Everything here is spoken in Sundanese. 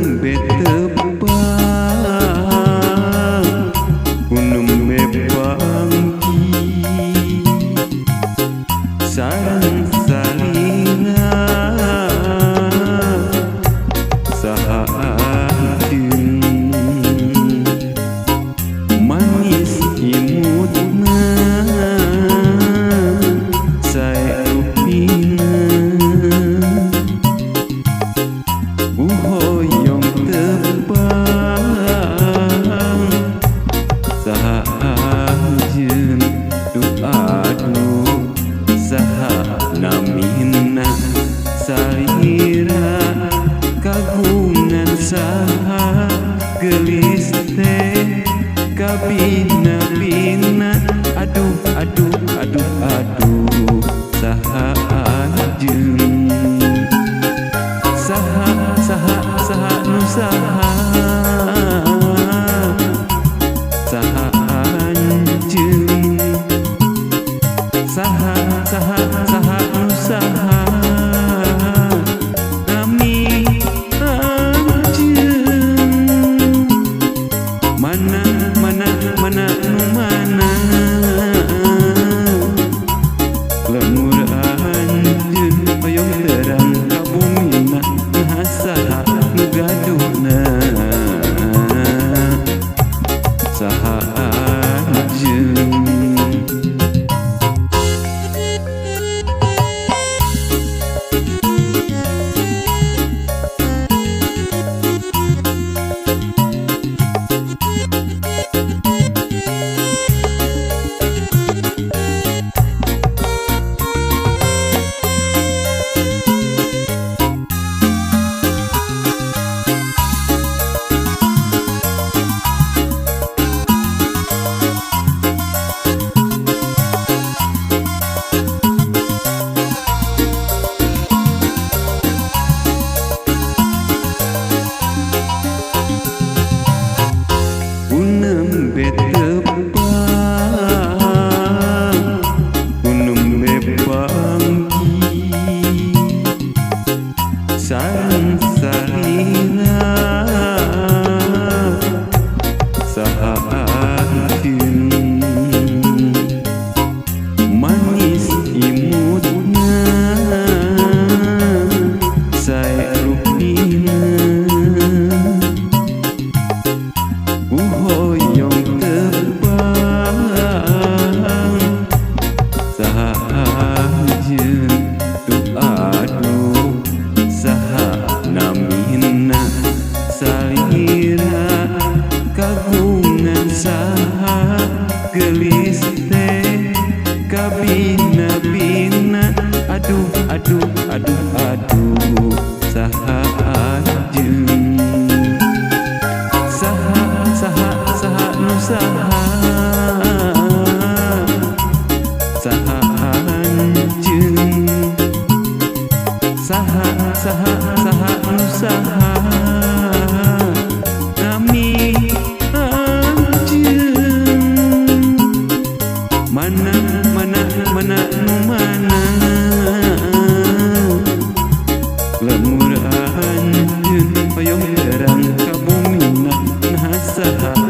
Nembe tepang nembe panggih sareng salira saha anjeun manis imutna sae rupina hoyong tepang saha anjeun duh aduh saha namina salira kagungan saha geulis teh kabina-bina aduh aduh aduh aduh saha anjeun saha saha saha nu saha saha anjeun saha saha saha nu saha nami anjeun mana mana mana nu mana lemur anjeun hoyong terang ka bumina saha nu gaduhna saha anjeun. Nembe tepang nembe panggih sareng salira saha anjeun manis imutna sae rupina hoyong tepang saha anjeun duh aduh saha namina salira kagungan saha geulis teh kabina-bina aduh aduh aduh aduh saha anjeun saha saha saha nu saha saha anjeun saha saha saha nu saha nami anjeun mana mana mana nu mana lemur anjeun hoyong terang ka bumina saha.